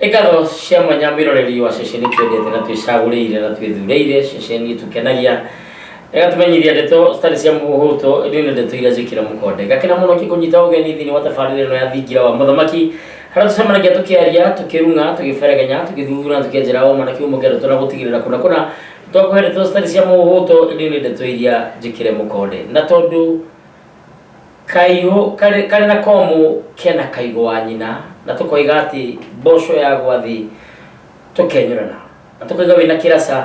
Nĩ ngatho cia mwanya mwĩroreri wa ceceni twendete na twĩcagũrĩire na twĩthurĩire ceceni ĩtũkenagia ĩgatũmenyithia ndeto citarĩ cia mũhũto ĩndĩ nĩ ndeto iria njĩkĩre mũkonde. Ngakena mũno ngĩkũnyita ũgeni thĩinĩ wa tabarĩra ĩno ya Thingira wa Mũthamaki harĩa tũcemanagia tũkĩaria, tũkĩrung'a, tũgĩberegenya, tũgĩthuthura na tũkĩenjera ũma na kĩhumo kĩa ndeto na gũtigĩrĩra kũna kũna twakũhe ndeto citarĩ cia mũhũto ĩndĩ nĩ ndeto iria njĩkĩre mũkonde. Na tondũ Kaihũ karĩ, karĩ na komũ kena kaigũ wa nyina, na tũkoiga atĩ mboco yagwa thĩ tũkenyũrana, na tũkoiga wĩna kĩraca,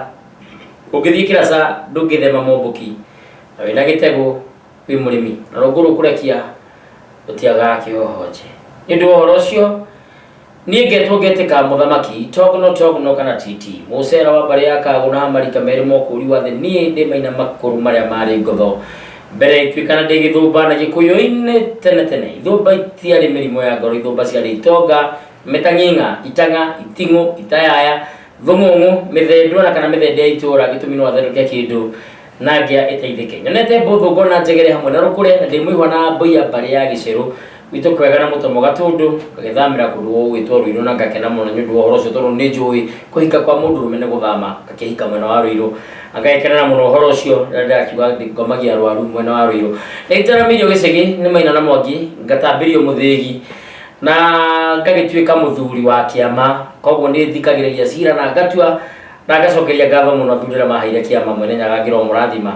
ũngĩthiĩ kĩraca ndũngĩthema mombũki, na wĩna gĩtegũ wĩ mũrĩmi, na rũngũ rũkũrekia rũtiagaga kĩhohonje. Nĩ ũndũ wa ũhoro ũcio, Niĩ ngetwo ngetĩka mũthamaki, Togno Togno kana TT, mũcera wa mbarĩ ya Kagũ na marika merĩ ma ũkũũri wa thĩ. Niĩ ndĩ maina makũrũ marĩa marĩ ngotho mbere ya ituĩka na ndĩ gĩthũmba na Gĩkũyũ-inĩ tene tene. Ithũmba itiarĩ mĩrimũ ya ngoro, ithũmba ciarĩ itonga, mĩtang'ing'a, itang'a, iting'ũ, itayaya, thũng'ũng'ũ, mĩthendũ ona kana mĩthende ya itũũra, gĩtũmi no athendũke kĩndũ na ngĩa ĩteithĩke. Nyonete mbũthũ ngona njegere hamwe na rũkũre na ndĩ mũihwa na mbũi ya mbarĩ ya gĩcerũ gwitũ kwega na mũtomo gatũndũ ngagĩthamĩra kũndũ gũgwĩtwo Rũirũ na ngakena mũno nĩ ũndũ wa ũhoro ũcio tondũ nĩ njũĩ kũhika kwa mũndũrũme nĩ gũthama ngakĩhika mwena wa Rũirũ na ngagĩkenera mũno ũhoro ũcio rĩrĩa ndĩrakiuga ngomagia arwaru mwena wa Rũirũ. Nĩnjaramĩirio gĩcegĩ nĩ Maina na Mwangi ngatambĩrio mũthĩgi na ngagĩtuĩka mũthuri wa kĩama koguo nĩ thikagĩrĩria cira na ngatua na ngacokeria ngatho mũno athuri arĩa maheire kĩama Mwene Nyaga angĩromũrathima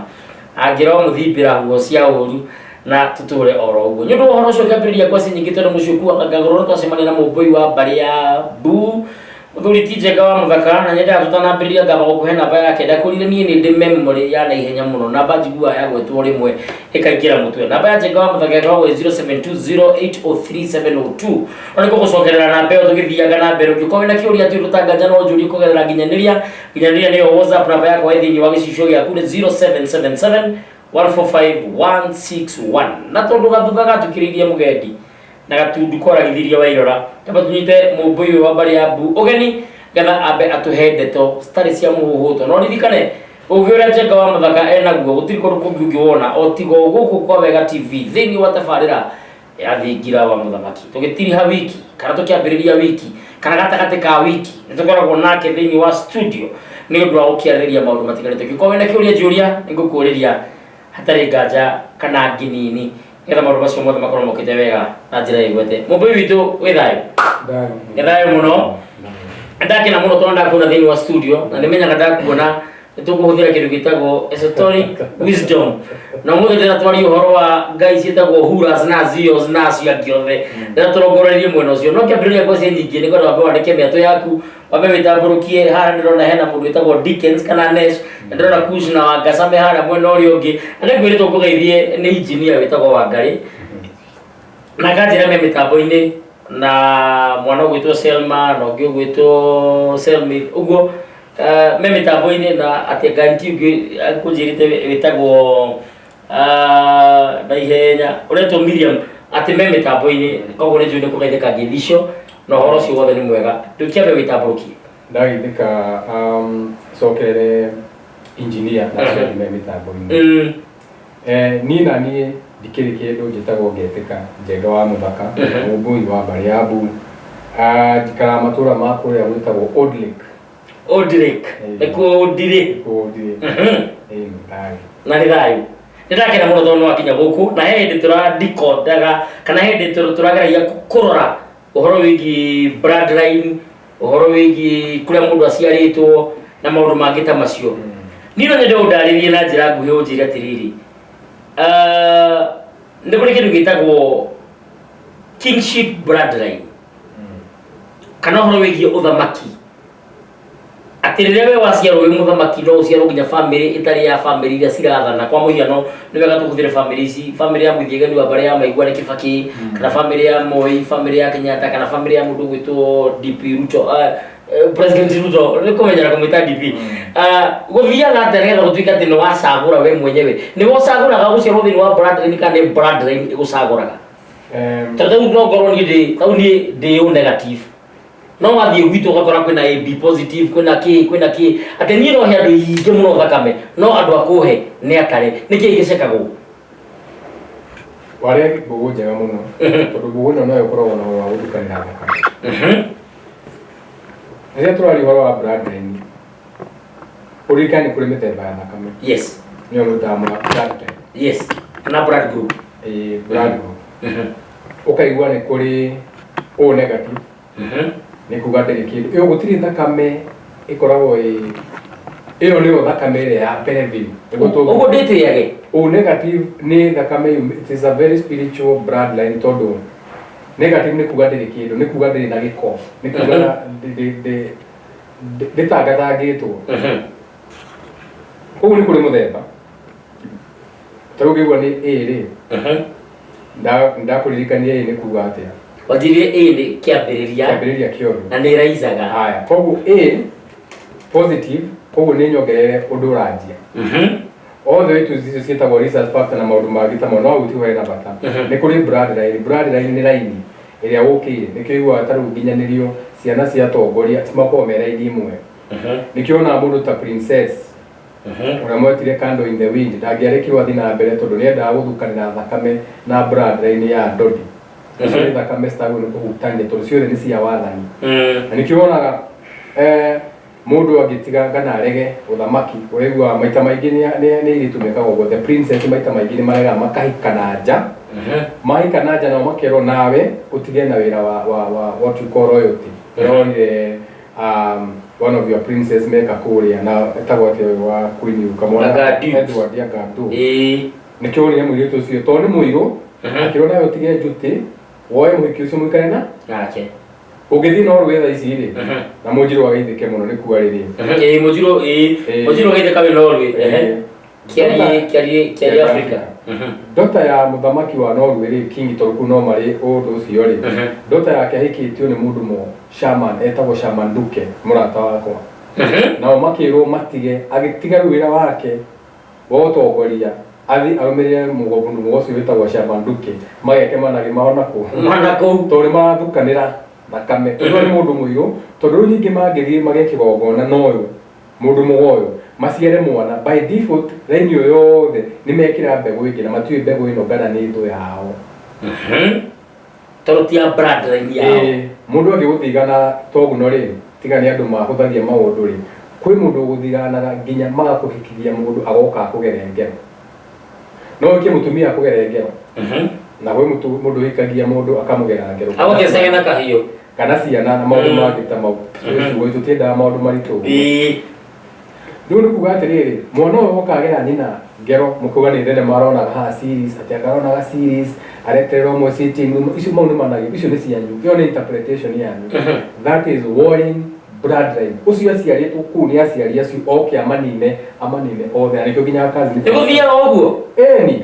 angĩromũthimbĩra huho cia ũru na tũtũre oro ũguo. Nĩ ũndũ wa ũhoro ũcio ngĩambĩrĩria ngwacĩ nyingĩ tondũ mũciĩ ũkuaga ngagũrũ nĩ twacemania na mũmbũi wa mbarĩ ya Mbu mũthuri ti Njenga wa Mũthaka na nyendaga tũtanambĩrĩria ngamba gũkũhe namba yake ndakũrire niĩ nĩ ndĩ memory ya naihenya mũno namba njiguaga yagwetwo rĩmwe ĩkaingĩra mũtwe. Namba ya Njenga wa Mũthaka ĩkoragwo ĩ 0720803702 no nĩ ngũgũcokerera namba ĩyo tũgĩthiaga na mbere ũngĩkorwo wĩna kĩũria atĩ ũndũ ta nganja no ũnjũrie kũgerera nginyanĩria nginyanĩria nĩyo WhatsApp namba yakwa ĩ thĩinĩ wa gĩcicio gĩaku nĩ 0777 145161 na tondũ gathutha gatukĩrĩirie mũgendi na gatundu koragithirie wairora tamba tũnyite mũmbũi ũyũ wa mbarĩ ya mbu ũgeni getha ambe atũhe ndeto citarĩ cia mũhũhũto no ririkane ũgĩ ũrĩa Njenga wa Mũthaka enaguo gũtirĩ kũndũ kũngĩ ũngĩwona o tiga o gũkũ kwa Wega TV thĩinĩ wa tabarĩra ya thingira wa mũthamaki tũgĩtiriha wiki kana tũkĩambĩrĩria wiki kana gatagatĩ ka wiki nĩ tũkoragwo nake thĩinĩ wa studio nĩ ũndũ wa gũkĩarĩrĩria maũndũ matiganĩte ũngĩkorwo wĩna kĩũria njũria nĩ ngũkũrĩria hatarĩ nganja kana nginini nĩgetha maũndũ macio mothe makorwo mokĩte wega na njĩra ĩgwete mũmbũi witũ wĩ thayũ nĩ thayũ mũno ndakena mũno tondũ ndakuona thĩinĩ wa studio na nĩmenyaga ndakuona nĩtũkũhũthĩra kĩndũ gĩtagwo esoteric wisdom na ũmũthĩ ndĩrenda twarie ũhoro wa ngai ciĩtagwo huras na zios na acio angĩ othe ndĩrenda tũrongoreirie mwena ũcio no kĩambĩrĩria ngwacĩ nyingĩ nĩ kwenda wambe wandĩke mĩatũ yaku wambe wĩtambũrũkie haha ndĩrona hena mũndũ wĩtagwo Dickens kana Nesh na ndĩrona Kush na Wangasa me harĩa mwena ũrĩa ũngĩ na nĩngwĩrĩtwo ngũgeithie nĩ engineer wĩtagwo Wangarĩ na akanjĩra me mĩtambo-inĩ na mwana ũgwĩtwo Selma na ũngĩ ũgwĩtwo Selmi ũguo eh, me mĩtambo-inĩ na atĩ ngari ũngĩ akũnjĩrĩte wĩtagwo ah, na ihenya ũretwo Miriam atĩ me mĩtambo-inĩ koguo nĩ njũĩ nĩ kũgeithĩka ngeithi icio na ũhoro ũcio wothe nĩ mwega ndũkĩambe wĩtambũrũkie. Ndageithĩka um, cokerere engineer na acio angĩ me mĩtambo-inĩ. Eh, niĩ na niĩ ndikĩrĩ kĩndũ njĩtagwo ngetĩka Njenga wa Mũthaka, mũmbũi wa mbarĩ ya Mbu. Ah, njikaraga matũra ma kũrĩa gwĩtagwo Old Lake. Old Lake. Ĩĩ. Nĩkuo Old Lake. Nĩkuo Old Lake. Ĩĩ, nĩ thayũ. Na nĩ thayũ. Nĩ ndakena mũno tondũ nĩ wakinya gũkũ na he hĩndĩ tũrandikondaga kana he hĩndĩ tũrageragia kũrora ũhoro wĩgiĩ bloodline ũhoro wĩgiĩ kũrĩa mũndũ aciarĩtwo na maũndũ mangĩ ta macio niĩ no nyende ũndarĩrie na njĩra nguhĩ ũnjĩre atĩrĩrĩ ah, nĩ kũrĩ kĩndũ gĩtagwo kingship bloodline kana ũhoro wĩgiĩ ũthamaki atĩ rĩrĩa we waciarwo wĩ mũthamaki no ũciarwo nginya bamĩrĩ ĩtarĩ ya bamĩrĩ iria cirathana kwa mũhiano nĩ wega tũhũthĩre bamĩrĩ ici bamĩrĩ ya Mũthiegeni wa mbarĩ ya Maigua nĩ Kibaki kana bamĩrĩ ya Moi bamĩrĩ ya Kenyatta kana bamĩrĩ ya mũndũ ũgwĩtwo DP Ruto ah, eh, President Ruto nĩ kũmenyera kũmwĩta DP Ah, gũthiaga atĩa nĩgetha gũtuĩke atĩ nĩ wacagũra we mwenyewe nĩwe ũcagũraga gũciarwo thĩinĩ wa bloodline kana nĩ bloodline ĩgũcagũraga tondũ rĩu no ngorwo niĩ ndĩ rĩu niĩ ndĩ O negative no wathiĩ gwitũ ũgakora kwĩna AB positive kwĩna kĩ kwĩna kĩ atĩ niĩ no he andũ aingĩ mũno thakame no andũ a kũhe nĩ atare nĩkĩ gĩcekagwo Waria mbũgũ njega mũno tondũ mbũgũ ĩno noyo ĩkoragwo na ũhoro wa gũthukanĩra thakame. Rĩrĩa tũraria ũhoro wa bloodline, ũririkane nĩ kũrĩ mĩthemba ya thakame. Nĩyo mwĩtaga blood type. Yes, na blood group. Ĩĩ, blood group. Ũkaigua nĩ kũrĩ O negative, nĩ kuga ndĩrĩ kĩndũ. Ĩyo gũtirĩ thakame ĩkoragwo ĩ ĩyo nĩyo thakame ĩrĩa ya mbere biũ. Nĩguo Ũguo ndĩtĩage. O negative nĩ thakame it is a very spiritual bloodline tondũ negative nĩ kuga ndĩrĩ kĩndũ, nĩ kuga ndĩrĩ na gĩko, nĩ kuga ndĩtangatangĩtwo. Koguo nĩ kũrĩ mũthemba. Ta rĩu ũngĩigua nĩ A rĩ, ndakũririkania A nĩ kuga atĩa? Wanjirie A nĩ kĩambĩrĩria. Kĩambĩrĩria kĩa ũndũ. Na nĩ ĩraicaga. Haya, koguo A positive, koguo nĩ nyongerere ũndũ ũranjia. Othe waitu icio ciĩtagwo research factor na maũndũ mangĩ ta mau, no hau tiho hena bata. Nĩ kũrĩ blood line. Blood line nĩ raini ĩrĩa ũkĩire. Nĩkĩo ũiguaga ta rĩu nginyanĩrio ciana cia atongoria makoragwo me raini ĩmwe. Nĩkĩo wonaga mũndũ ta princess ũrĩa mwetire Candle in the Wind ndangĩarekirwo athiĩ na mbere tondũ nĩendaga gũthukanĩra thakame na blood line ya Dodi. Icio nĩ thakame citagĩrĩirwo nĩ kũhutania tondũ ciothe nĩ cia wathani. Na nĩkĩo wonaga mũndũ angĩtiga kana arege ũthamaki, ũraiguaga maita maingĩ nĩ airĩtu mekaga ũguo. The princess maita maingĩ nĩ maregaga makahika na nja. Mahika na nja nao makerwo nawe ũtige na wĩra wa what you call royalty. Ndĩronire one of your princess meka kũrĩa na etagwo atĩa ũyũ wa Queen ũkamwona Anga Dukes. Edward Anga Dukes. Nĩkĩo wonire mũirĩtu ũcio tondũ nĩ mũirũ, akĩrwo nawe ũtige njuti, woe mũhiki ũcio mũikare na nake. Ũngĩthiĩ Norway thaa ici rĩ, na mũnjirũ ageithĩke mũno nĩ kuga rĩrĩ. Ĩĩ, mũnjirũ, ĩĩ, mũnjirũ ageithĩka wĩ Norway. Kĩarie, kĩarie Africa. Dota ya mũthamaki wa Norway rĩ, King tondũ kũu no marĩ ũndũ ũcio rĩ, dota yake ahikĩtio nĩ mũndũ mũ shaman, etagwo Shaman Duke, mũrata wakwa. Nao makĩrwo matige, agĩtiga rĩu wĩra wake wa ũtongoria, athiĩ arũmĩrĩre mũndũ mũgo ũcio wĩtagwo Shaman Duke, mageke managĩ mao na kũu. Mana kũu. Tondũ nĩ marathukanĩra thakame. Ũcio nĩ mũndũ mũirũ, tondũ rĩu ningĩ mangĩthiĩ magĩe kĩgongona na ũyũ, mũndũ mũgo ũyũ, maciare mwana, by default, raini ĩyo yothe nĩ mekĩra mbegũ ĩngĩ na matiũĩ mbegũ ĩno kana nĩ thũ yao. Tondũ ti ya bloodline yao. Ĩĩ, mũndũ angĩgũthigana toguno rĩ, tiga nĩ andũ mahũthagia maũndũ rĩ, kwĩ mũndũ ũgũthiganaga nginya magakũhikithia mũndũ agoka akũgere ngero. No ũhikie mũtumia akũgere ngero. Na kwĩ mũndũ ũhikagia mũndũ akamũgera ngero. Agũthecage na kahiũ. Kana ciana na maũndũ mangĩ ta mau. Ciugo itũ tiendaga maũndũ maritũ. Rĩu nĩ kuga atĩrĩrĩ, mwana ũyũ oka agera nyina ngero, mũkauga nĩ thenema aronaga haha series, atĩ anga aronaga series, areterera ũmwe sitting room, icio mau nĩ managĩ, icio nĩ cianyu, ĩyo nĩ interpretation yanyu. That is warring bloodline. Ũcio aciarĩtwo kũu nĩ aciari acio oke amanine, amanine othe, na nĩkĩo nginya kazi. Nĩ gũthiaga ũguo? Ĩni.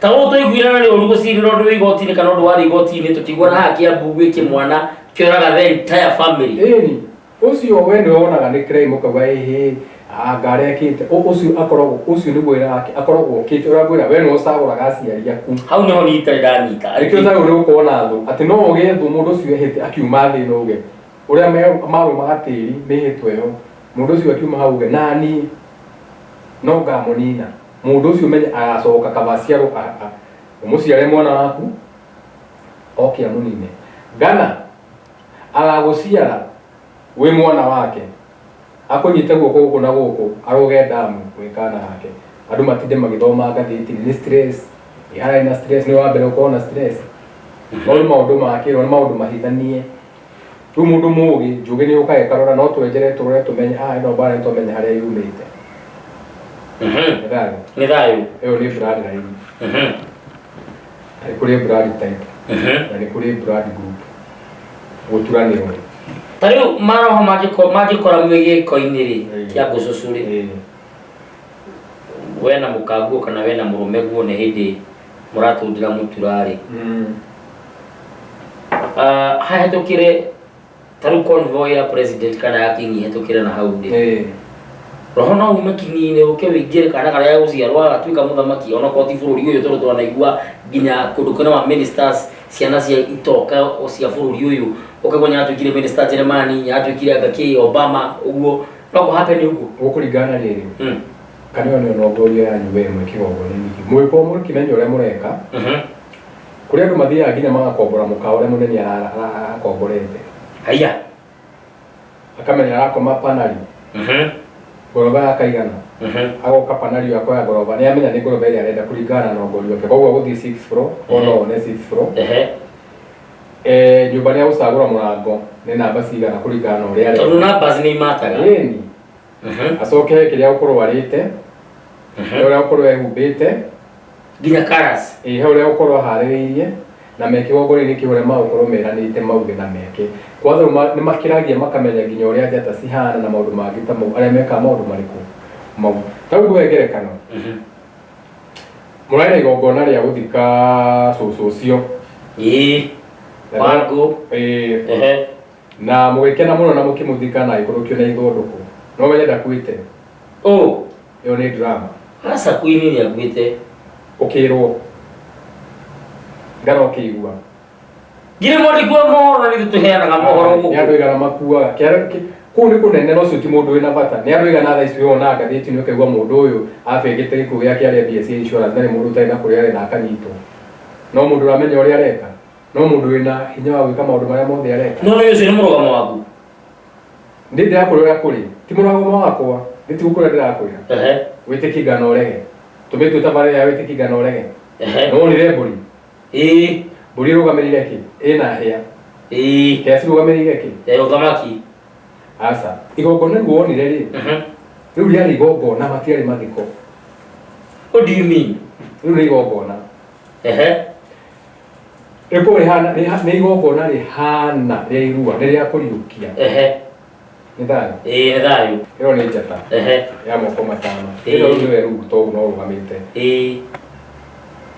Ta ũũ twaiguire na nĩ ũru gũcirĩra ũndũ wĩ igoti-inĩ kana ũndũ warĩ igoti-inĩ, tũkĩigua na haha Kiambu gwĩ kĩmwana kĩoraga the entire family. Ĩni. Ũcio we nĩwe wonaga nĩ crime ũkauga ĩhĩ, anga arekĩte. Ũcio akoragwo, ũcio nĩguo wĩra wake, akoragwo okĩte, ũrĩa ngwĩra, we nĩwe ũcagũraga aciari aku. Hau nĩho niĩ itarĩ ndanyita. Nĩkĩo ũtagĩrĩirwo nĩ gũkorwo na thũ, atĩ no ũgĩe thũ mũndũ ũcio ehĩte akiuma thĩ ĩno uge, ũrĩa marũmaga tĩri mĩhĩtwa ĩyo, mũndũ ũcio akiuma hau uge, nani no ngamũnina. Mũndũ ũcio ũmenye agacoka kaba aciarwo, ũmũciare mwana waku, oke amũnine. Gana, agagũciara wĩ mwana wake, akũnyite guoko gũkũ na gũkũ, arũge damu wĩ kana gake. Andũ matinde magĩthoma ngathĩti-inĩ, nĩ stress, ĩ hararĩ na stress, nĩ wa mbere gũkorwo na stress. No nĩ maũndũ ma kĩroho, nĩ maũndũ mahithanie. Rĩu mũndũ mũgĩ, njũgĩ nĩ yũkaga ĩkarora, no twenjere tũrore tũmenye, ĩno mbara nĩ twamenya harĩa yumĩte. Nĩ thayũ. Nĩ thayũ. Ĩyo nĩ blood line. Na nĩ kũrĩ blood type. Na nĩ kũrĩ blood group. Gũturanĩrwo. Ta rĩu maroho mangĩkora mwĩ gĩko-inĩ rĩ, kĩa ngũcũcũ rĩ, we na mũkanguo kana we na mũrũme guo nĩ hĩndĩ mũratũndĩra mũtura rĩ. Hahĩtũkĩre ta rĩu convoy ya president kana ya king ihĩtũkĩre na hau rĩ. Roho no ume kinyi-inĩ ũke ũingĩre kana karĩa gũciarwo agatuĩka mũthamaki onokorwo ti bũrũri ũyũ tondũ twanaigua nginya kũndũ kwĩna ma ministers ciana cia itoka o cia bũrũri ũyũ ũkaigua nĩaratuĩkire minister Jeremani, nĩaratuĩkire anga kĩ Obama ũguo no kũ happen ũguo. Gũkũringana na rĩrĩ, kana ĩyo nĩyo nongorio yanyu we mwĩ kĩgongona-inĩ kĩu. Mũgĩkorwo mũkĩmenya ũrĩa mũreka, kũrĩ andũ mathiaga nginya magakombora mũkawa ũrĩa mũnene akomborete. Haiya. Akamenya arakoma panari. Ngoroba yakaigana. Agoka panari ĩyo akoya ngoroba, nĩ amenya nĩ ngoroba ĩrĩa arenda kũringana na ũgori wake, koguo gũthiĩ sixth floor, no one sixth floor. Nyũmba nĩ agũcagũra mũrango nĩ namba cigana kũringana na ũrĩa Tondũ arenda. Numbers nĩ imataga. Ĩni. Acoke he kĩrĩa gũkorwo arĩte, he ũrĩa gũkorwo ehumbĩte. Nginya colours. Ĩ, he ũrĩa gũkorwo aharĩrĩirie na me kĩgongona-inĩ kĩu, ũrĩa magũkorwo meranĩte mauge na meke. Kwanza rĩu nĩ makĩragia makamenya nginya ũrĩa njata cihana na maũndũ mangĩ ta mau, arĩa mekaga maũndũ marĩkũ mau. Ta rĩu ngũhe ngerekano. Mũrarĩ na igongona rĩa gũthika cũcũ ũcio. Wangũ. Ĩĩ. Na mũgĩkena mũno na mũkĩmũthika na agĩkũrũkio na ithũndũkũ. No menye ndakuĩte. Oh. Ĩyo nĩ drama. Aca, kuini nĩ akuĩte. Ũkĩrwo. Ngana ũkĩigua. Ngiri mwandĩki wa mohoro, na nithuĩ tũheanaga mohoro Nĩ gũkũ. andũ aigana makuaga. Kũu nĩ kũnene, no ũcio ti mũndũ wĩna bata. Nĩ andũ aigana thaa ici wona ngathĩti-inĩ ũkaigua mũndũ ũyũ abengete gĩkuũ gĩake arĩa mbia cia insurance, na nĩ mũndũ ũtarĩ na kũrĩa arĩ na akanyitwo. No mũndũ ũramenya ũrĩa areka. No mũndũ wĩna hinya wa gwĩka maũndũ marĩa mothe areka. No nĩ ũcio nĩ mũrũgamo waku. Ndĩ ndĩrakwĩra ũrĩa kũrĩ. Ti mũrũgamo wakwa. Nĩ ti gũkwĩra ndĩrakwĩra. Wĩtĩkie ngana ũrege. Tũmĩtue tabarĩra ya wĩtĩkie ngana ũrege. Nĩ wonire mbũri? Ĩĩ. Mbũri ĩrũgamĩrĩire kĩ? Ĩna hĩa. Ĩĩ. Hĩa cirũgamĩrĩire kĩ? Ya ũthamaki. Aca. Igongona rĩu wonire rĩ, rĩu rĩarĩ igongona, matiarĩ mathiko. What do you mean? Rĩu nĩ igongona. Rĩkorwo rĩhana nĩ igongona rĩhana rĩa irua, nĩ rĩa kũriũkia. Nĩ thayũ? Ĩĩ, nĩ thayũ. Ĩyo nĩ njata ya moko matano. Ĩno rĩu nĩwe rĩu to no ũrũgamĩte.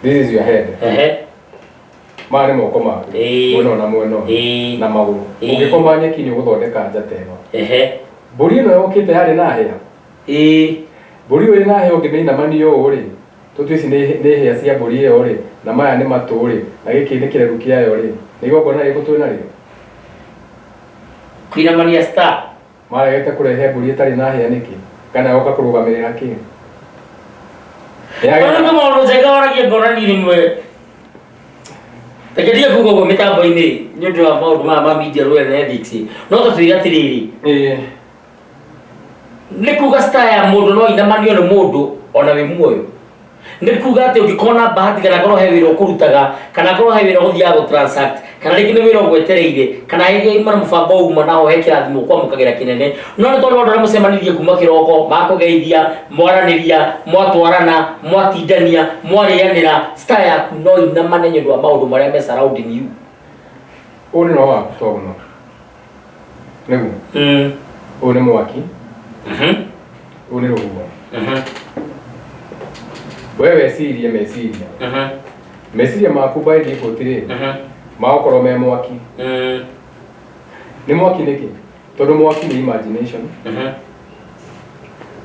This is your head. Maya nĩ moko maku. Mwena ũyũ na mwena ũyũ. Na magũrũ. Ũngĩkoma nyeki nĩ ũgũthondeka njata ĩno. Mbũri ĩno yokĩte yarĩ na hĩa. Mbũri ĩyo ĩna hĩa ũngĩmĩinamania ũũ rĩ, tũtue ici nĩ hĩa cia mbũri ĩyo rĩ, na maya nĩ matũ rĩ, na gĩkĩ nĩ kĩreru kĩayo rĩ, nĩ igongona rĩrĩkũ twĩ narĩo? Kũinamania star. Maregete kũrehe mbũri ĩtarĩ na hĩa nĩkĩ? Kana yoka kũrũgamĩrĩra kĩ? Tondũ nĩ maũndũ njega waragia ngona niĩ rĩmwe reke ndige kuga ũguo mĩtambo-inĩ nĩ ũndũ wa maũndũ maya ma media rũrĩa na ethics, no tũtwĩre atĩrĩrĩ, nĩ kuga star ya mũndũ no inamanio nĩ mũndũ ona wĩ muoyo? Nĩ kuga atĩ ũngĩkorwo na bahati, kana korwo he wĩra ũkũrutaga, kana korwo he wĩra ũgũthiaga gũ transact, kana rĩngĩ nĩ wĩra ũgwetereire, kana rĩngĩ uma na mũbango uma naho he kĩrathimo ũkwamũkagĩra kĩnene, no nĩ tondũ andũ arĩa mũcemanirie kuma kĩroko makũgeithia, mwaranĩria, mwatwarana, mwatindania, mwarĩanĩra, star yaku no inamane nĩ ũndũ wa maũndũ marĩa me surrounding you? Ũyũ nĩ roho waku toguno. Nĩguo. Ũyũ nĩ mwaki. Ũyũ nĩ rũhuho. We wecirie meciria. Meciria maku by default rĩ, magũkorwo me mwaki. Nĩ mwaki nĩkĩ? Tondũ mwaki nĩ imagination.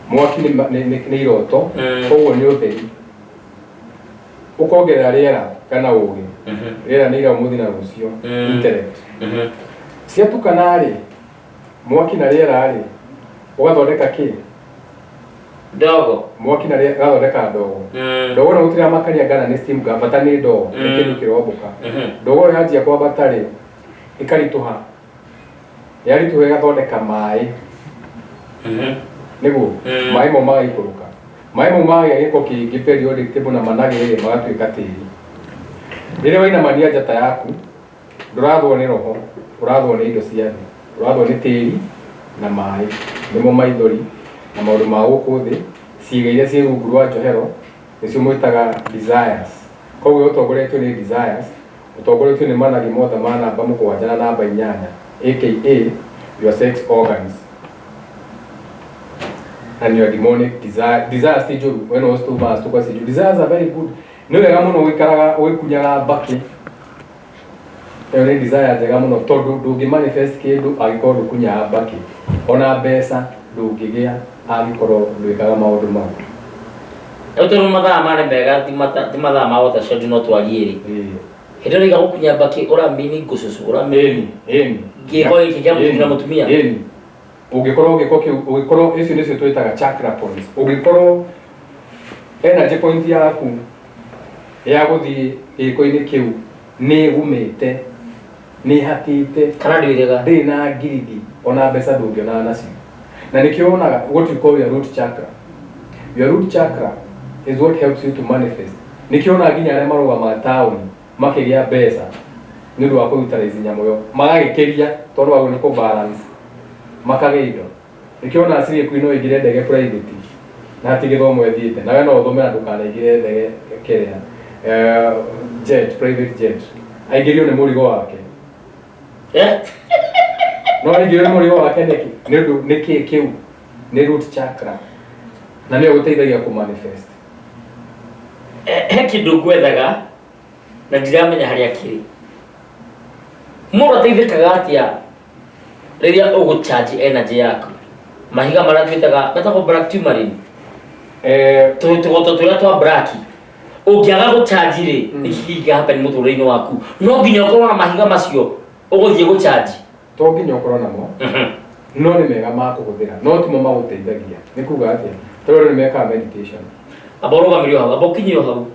Mwaki nĩ iroto, koguo nĩ ũtheri. Ũkongerera rĩera kana ũgĩ. Rĩera nĩ ira, ũmũthĩ na rũciũ. Intellect. Ciatukana rĩ, mwaki na rĩera rĩ, ũgathondeka kĩ? Ndogo. Mwaki na rĩera ũgathondeka ndogo. Ndogo na gũtirĩ makania ngana nĩ steam gun, bata nĩ ndogo, nĩ kĩndũ kĩrombũka. Ndogo ĩyo yanjia kwambata rĩ, ĩkaritũha. Yaritũha ĩgathondeka maĩ. Nĩguo? Maĩ mau magaikũrũka. Maĩ mau magĩa gĩko kĩingĩ periodic table na managĩ rĩ, magatuĩka tĩri. Rĩrĩa wainamania njata yaku, ndũrathwo nĩ roho, ũrathwo nĩ indo cia thĩ. Ũrathwo nĩ tĩri na maĩ. Nĩmo maithori na maũndũ ma gũkũ thĩ, ciĩga iria ciĩ rungu rwa njohero, nĩcio mwĩtaga desires. Koguo ũtongoretio nĩ desires, ũtongoretio nĩ managĩ mothe ma namba 7 na namba 8, aka your sex organs and your demonic desire. Desires ti njũru, we no ũcitũmaga cituĩka ci njũru. Desires are very good. Nĩ wega mũno gũikaraga ũgĩkunyaga mbakĩ. Ĩyo nĩ desire njega mũno, tondũ ndũngĩ manifest kĩndũ angĩkorwo ndũkunyaga mbakĩ. Ona mbeca ndũngĩgĩa angĩkorwo ndwĩkaga maũndũ mau. Rĩu tondũ mathaa marĩ mega, ti mathaa ma watershed, no twarie rĩ, hĩndĩ ĩrĩa ũraiga gũkunya mbakĩ, ũramini ngũcũcũ, ũramini Ĩni. Gĩko gĩkĩ kĩa mũthuri na mũtumia. Ĩni. Ũngĩkorwo gĩko kĩu, ũngĩkorwo icio nĩcio twĩtaga chakra points. Ũngĩkorwo energy point yaku ya gũthiĩ gĩko-inĩ kĩu nĩ ĩgumĩte, nĩ ĩhatĩte, Kana ndwĩrĩga. Ndĩrĩ na ngirithi. Ona mbeca ndũngĩonana nacio. Na nĩkĩo wonaga what you call your root chakra. Your root chakra is what helps you to manifest. Nĩkĩo wonaga nginya arĩa marũgamaga taũni makĩgĩa mbeca nĩ ũndũ wa kũutilize nyamũ ĩyo, magagĩkĩria tondũ wagwo nĩ kũ balance, makagĩa indo. Nĩkĩo wonaga Siri Queen no ĩingĩre ndege private na ti gĩthomo ĩthiĩte, nawe no ũthome na ndũkanaingĩre ndege kĩrĩa jet, private jet, aingĩrio nĩ mũrigo wake. Eh? No aingĩrio nĩ mũrigo wake nĩkĩ? Nĩ ũndũ nĩkĩ kĩu nĩ root chakra na nĩyo gũteithagia kũ manifest. He kĩndũ ngwethaga na ndiramenya harĩa kĩrĩ. Mũndũ ateithĩkaga atĩa rĩrĩa ũgũcharge energy yaku? Mahiga marĩa twĩtaga metagwo black tourmaline. Tũgoto tũrĩa twa black ũngĩaga gũcharge rĩ, nĩkĩ kĩngĩ happen mũtũrĩre-inĩ waku? No nginya ũkorwo na mahiga macio ũgũthiĩ gũcharge. To nginya ũkorwo namo, no nĩ mega ma kũhũthĩra, no timo magũteithagia. Nĩ kuga atĩa? Tondũ nĩ mekaga meditation. Amba ũrũgamĩrio hau, amba ũkinyio hau.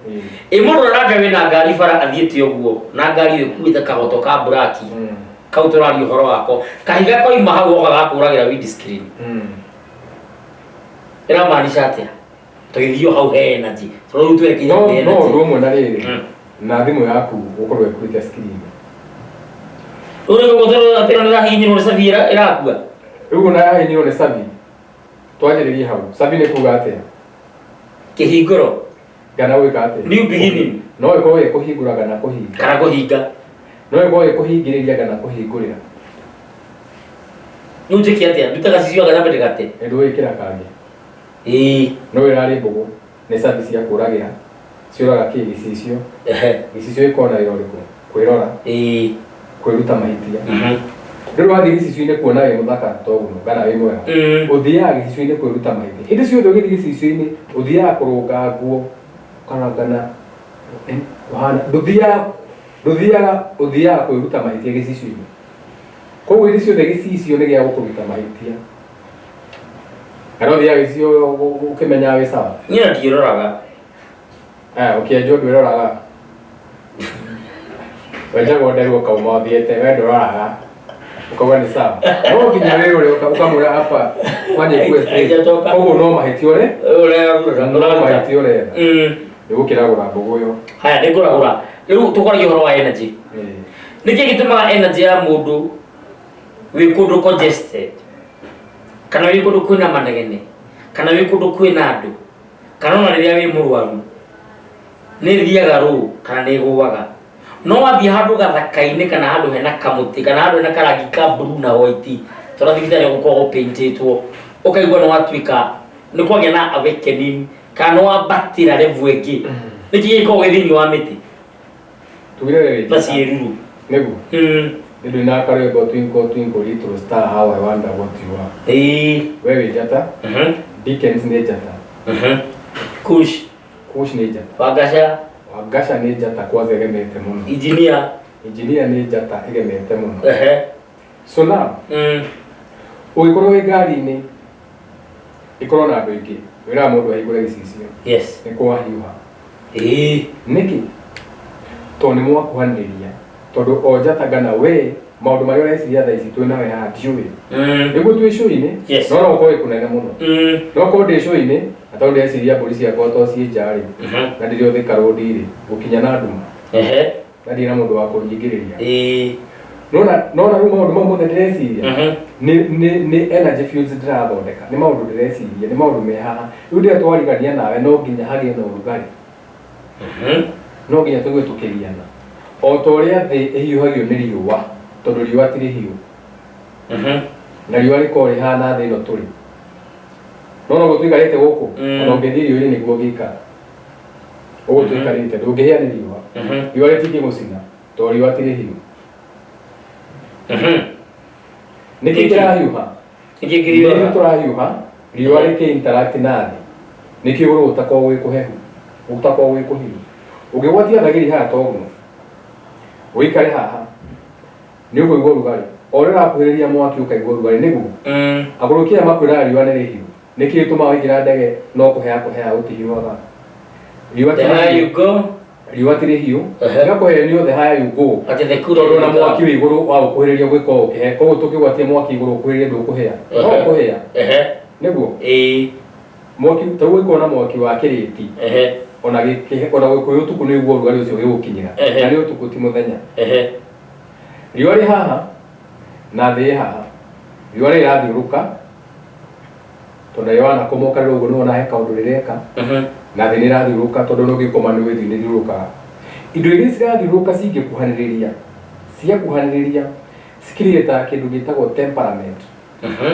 Ĩ mũndũ aranja wĩna ngari bara athiĩte ũguo na ngari ĩyo ĩkuĩte kagoto ka black kau tũraria ũhoro wako, kahiga koima hau goka gakũragĩra windscreen. Ĩramaanisha atĩa? Tũgĩthiĩ o hau he energy, tondũ rĩu twerekeire No kwĩ no energy. ũndũ ũmwe na rĩrĩ na thimũ yaku gũkorwo ĩkuĩte screen. Rĩu nĩ gũkorwo atĩ ĩno nĩrahihinyirwo nĩ cabi ĩrakua. Rĩu ona yahihinyirwo nĩ cabi, twanjĩrĩrie hau. Cabi nĩ kuga atĩa? Kĩhingũro. Kana gwĩka atĩa? New beginning. No ĩkorwo ĩ kũhingũra kana kũhinga. Kana kũhinga. No ĩkorwo ĩ kũhingĩrĩria kana kũhingũrĩra. Rĩu njĩke atĩa? Ndute gacicio gathambe ndĩgate. Ĩ ndũgwĩkĩra kangĩ. Ĩĩ. No ĩrarĩ mbũgũ nĩ cabi cia kũragĩra. Ciũraga kĩ? Gĩcicio. Gĩcicio gĩkoragwo na wĩra ũrĩkũ? Kwĩrora. Ĩĩ. Kwĩruta mahĩtia. Rĩu wathiĩ gĩcicio-inĩ kuona wĩ mũthaka toguo kana wĩ mwega. Ũthiaga gĩcicio-inĩ kwĩruta mahĩtia. Hĩndĩ ciothe ũgĩthiĩ gĩcicio-inĩ ũthiaga kũrũnga nguo ũkarangana ũhana ndũthiaga ndũthiaga ũthiaga kwĩruta mahĩtia gĩcicio-inĩ. Koguo hĩndĩ ciothe gĩcicio nĩ gĩa gũkũruta mahĩtia. Kana ũthiaga gĩcicio ũkĩmenyaga wĩ sawa? Niĩ na ndiĩroraga. Ũkĩenjwo ndwĩroraga. Wenjagwo nderu ũkauma ũthiĩte, we ndũroraga. Ũkauga nĩ sawa. No nginya wĩrore ũkamwĩra hapa kwani ikuwe straight. Haijachoka. Koguo no mahĩtia ũre? Ũrĩa No mahĩtia ũretha. Nĩ gũkĩragũra mbũgũ ĩyo. Haya nĩ ngũragũra. Rĩu tũkwaragia ũhoro wa energy. Nĩkĩ gĩtũmaga energy ya mũndũ wĩ kũndũ congested kana wĩ kũndũ kwĩna manegene kana wĩ kũndũ kwĩna andũ kana ona rĩrĩa wĩ mũrwaru nĩ ĩthiaga rũũ kana nĩ ĩgũaga? No wathiĩ handũ gathaka-inĩ kana handũ hena kamũtĩ kana handũ hena karangi ka blue na white, tondũ thibitarĩ gũkoragwo paintĩtwo, ũkaigua nĩ watuĩka nĩ kwagĩa na awakening kana nĩ wambatĩra level ĩngĩ. Nĩkĩ gĩkoragwo gĩ thĩinĩ wa mĩtĩ Tugire rĩrĩ na ciĩruru? Nĩguo. Nĩ ndwĩ na karwĩmbo, twinkle twinkle little star, how I wonder what you are. We wĩ njata. Dickens nĩ njata. Kush. Kush nĩ njata. Wangaca. Wangaca nĩ njata kwanza ĩgemete mũno. Engineer. Engineer nĩ njata ĩgemete mũno. So now, ũngĩkorwo wĩ ngari-inĩ ĩkorwo na andũ aingĩ, wĩraga mũndũ ahingũre gĩcicio. Nĩ kwahiũha. Nĩkĩ? Tondũ nĩ mwakuhanĩrĩria. Tondũ o njata ngana we maũndũ marĩa ũreciria thaa ici twĩ nawe haha ndiũĩ. Nĩguo twĩ cũi-inĩ, no no ũkorwo wĩ kũnene mũno. No korwo ndĩ cũi-inĩ, na tondũ ndĩreciria mbũri ciakwa to ciĩ nja rĩ, na ndĩrĩ o Thika Road rĩ, gũkinya na nduma. Na ndirĩ na mũndũ wa kũnyingĩrĩria. Nona nona rĩu maũndũ mau mothe ndĩreciria nĩ energy fields ndĩrathondeka, nĩ maũndũ ndĩreciria, nĩ maũndũ me haha. Rĩu rĩrĩa twarigania nawe no nginya hagĩe na ũrugarĩ. No nginya tũigue tũkĩgiana. O ta ũrĩa thĩ ĩhiũhagio nĩ riũa, tondũ riũa ti rĩhiũ. Na riũa rĩkoragwo rĩhana thĩ ĩno tũrĩ. No noguo tũikarĩte gũkũ, ona ũngĩthiĩ riũa-inĩ nĩguo ũngĩikara. Ũguo tũikarĩte, ndũngĩhĩa nĩ riũa. Riũa rĩtingĩgũcina, tondũ riũa ti rĩhiũ. Nĩkĩ kĩrahiũha? Nĩkĩ Nĩkĩ kĩhiũhaga? tũrahiũha? Riũa rĩkĩ interact na thĩ. Nĩkĩo igũrũ gũtakoragwo gwĩ kũhehu, gũtakoragwo gwĩ kũhiũ. Ũngĩgwatia thagiri haha toguo, ũikare haha, nĩ ũkũigua ũrugarĩ. O ũrĩa ũrakuhĩrĩria mwaki ũkaigua ũrugarĩ, nĩguo? Agũrũki aya makwĩraga riũa nĩ rĩhiũ. Nĩkĩ gĩtũmaga waingĩra ndege no kũheha kũheha gũtihiũhaga? Riũa ti There rĩhiũ. you go. Riũa ti rĩhiũ. Ehe. Rĩgakũhenia othe haya you go. Atĩ the cooler Tondũ ona mwaki wĩ igũrũ wa gũkuhĩrĩria gwĩka ũũ ũkĩhe, koguo tũngĩgwatia mwaki igũrũ ũkuhĩrĩrie ndũkũhĩa. No ũkũhĩa. Nĩguo? Ĩĩ. Mwaki ta rĩu ũngĩkorwo na mwaki wa kĩrĩti, ona gĩkĩhe, ona gwĩ ũtukũ nĩ ũiguaga ũrugarĩ ũcio ũgĩgũkinyĩra. Na nĩ ũtukũ ti mũthenya. Riũa rĩ haha na thĩ ĩ haha. Riũa rĩrathiũrũka tondũ rĩrĩa wanakoma ũkarĩra ũguo nĩwona he kaũndũ rĩreka. Na thĩ nĩ ĩrathiũrũrũka tondũ ona ũngĩkoma nĩ ũgĩthiĩ nĩ ĩthiũrũrũkaga. Indo igĩrĩ cirathiũrũrũka cingĩkuhanĩrĩria, ciakuhanĩrĩria ci create kĩndũ gĩtagwo temperament.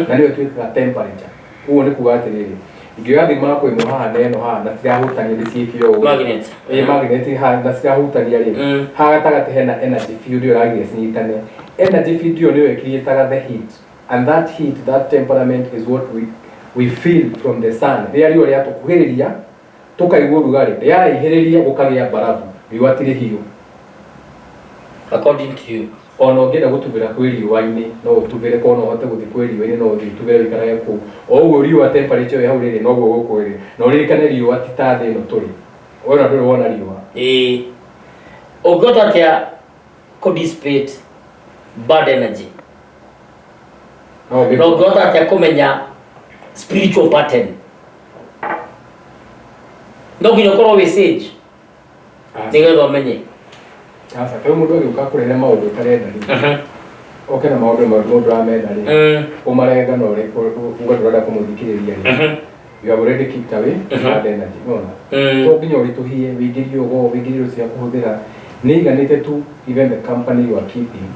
Na nĩyo ĩtuĩkaga temperature. Ũguo nĩ kuga atĩrĩrĩ, ingĩoya thimũ yakwa ĩmwe haha na ĩno haha na cirahutania nĩ ciĩke ũũ. Magnet. Ĩĩ magnet haha na cirahutania rĩ, haha gatagatĩ hena energy field ĩyo ĩragiria cinyitane. Energy field ĩyo nĩyo ĩcreataga the heat. And that heat, that temperament is what we feel from the sun. Rĩrĩa riũa rĩatũkuhĩrĩria, tũkaigua ũrugarĩ, rĩaraihĩrĩria gũkagĩa mbarabu, riũa ti rĩhiũ. According to you. Ona ũngĩenda gũtubĩra kwĩ riũa-inĩ, no ũtubĩre, korwo no ũhote gũthiĩ kwĩ riũa-inĩ no ũthiĩ ũtubĩre ũikarage kũu. O ũguo riũa temperature ĩyo ĩ hau rĩrĩ, noguo gũkũ ĩrĩ. Na ũririkane riũa ti ta thĩ ĩno tũrĩ. We ona ndũrĩ wona riũa. Ĩĩ. Ũngĩhota atĩa kũ dissipate bad energy? No Na ũngĩhota atĩa kũmenya spiritual pattern? No nginya ũkorwo wĩ sage nĩgetha ũmenye. Aca, ta rĩu mũndũ agĩũka kũrehe maũndũ ũtarenda rĩ, oke na maũndũ mũndũ ũramenda rĩ, ũmarenga na uga ndũrenda kũmũthikĩrĩria rĩ, you have already kicked away bad energy, nĩwona? To nginya ũritũhie, wĩingĩrie ũgo, wĩingĩrie indo cia kũhũthĩra, nĩ iganĩte tu even the company you are keeping,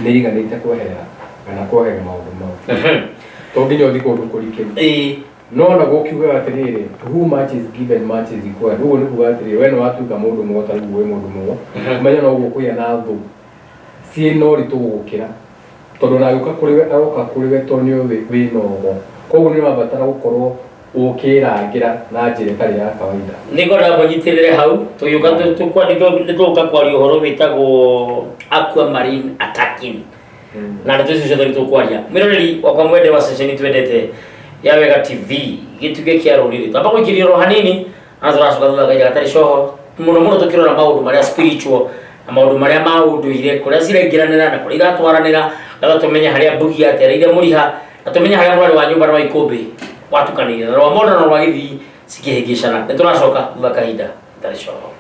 nĩ iganĩte kweherera kana kweheria maũndũ mau. To nginya ũthiĩ kũndũ kũrikĩru. No ona gũkiugaga atĩrĩrĩ, to whom much is given much is required. Ũguo nĩ kuga atĩrĩrĩ, we nĩ watuĩka mũndũ mũgo ta rĩu wĩ mũndũ mũgo, ũmenye no ũguo kũgĩa na thũ ciĩ na ũritũ gũgũkĩra. Tondũ ona agĩũka kũrĩ we, aroka kũrĩ we tondũ nĩ ũĩ wĩna ũgo. Koguo nĩ ũrabatara gũkorwo ũkĩrangĩra na njĩra ĩtarĩ ya kawaida. Nĩ ngwenda ngũnyitĩrĩre hau, tũgĩũka nĩ tũgũka kwaria ũhoro wĩtagwo aquamarine attacking. Na ndeto icio ciothe nĩ tũkwaria. Mwĩroreri wakwa mwende wa ceceni twendete ya Wega TV, gĩtugĩ kĩa rũrĩrĩ. Twamba gũikĩria oro hanini, na tũracoka thutha kahinda gatarĩ coho, mũno mũno tũkĩrora maũndũ marĩa spiritual na maũndũ marĩa ma ũndũire, kũrĩa ciraingĩranĩra na kũrĩa iratwaranĩra, nĩgetha tũmenye harĩa mbugi yatereire mũriha, na tũmenye harĩa mwarĩ wa nyũmba na wa ikũmbĩ watukanĩire, na rwa mondo na rwa gĩthii cikĩhĩngĩcana. Nĩ tũracoka thutha kahinda gatarĩ coho.